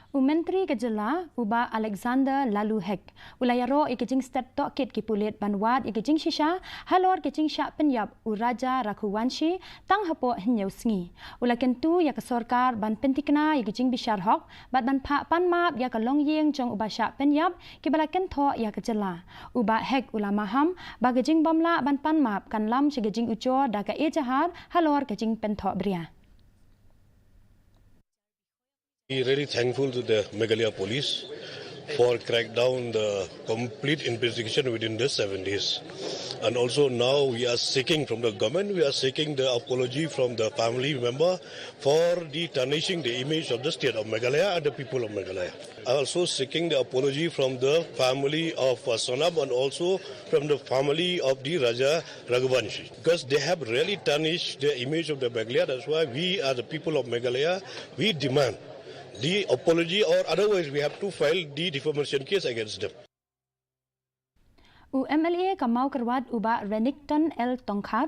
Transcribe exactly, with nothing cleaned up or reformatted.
U Myntri ka Jylla, u Bah Alexander Laloo Hek, u la ïaroh ïa ka jingstet tohkit ki pulit ban wad ïa ka jingshisha halor ka jingshah pynïap u Raja Raghuvanshi tang hapoh hynñiew sngi. U la kyntu ïa ka sorkar ban pynthikna ïa ka jingbishar hok bad ban phah pan map ïa ka longïing jong uba shah pynïap kiba la kynthoh ïa ka jylla. U Bah Hek u la maham ba ka jingbymlah ban pan map kan lam sha ka jingujor da ka ejahar halor ka jingpynthohbria. We really thankful to the Meghalaya Police for crackdown the complete investigation within the seven days. And also now we are seeking from the government, we are seeking the apology from the family member for the tarnishing the image of the state of Meghalaya and the people of Meghalaya. Also seeking the apology from the family of uh, Sonam and also from the family of the Raja Raghuvanshi. Because they have really tarnished the image of the Meghalaya. That's why we as the people of Meghalaya, we demand the apology or otherwise we have to file the defamation case against them. U M L A ka Mawkyrwat u Bah Renikton L Tongkhar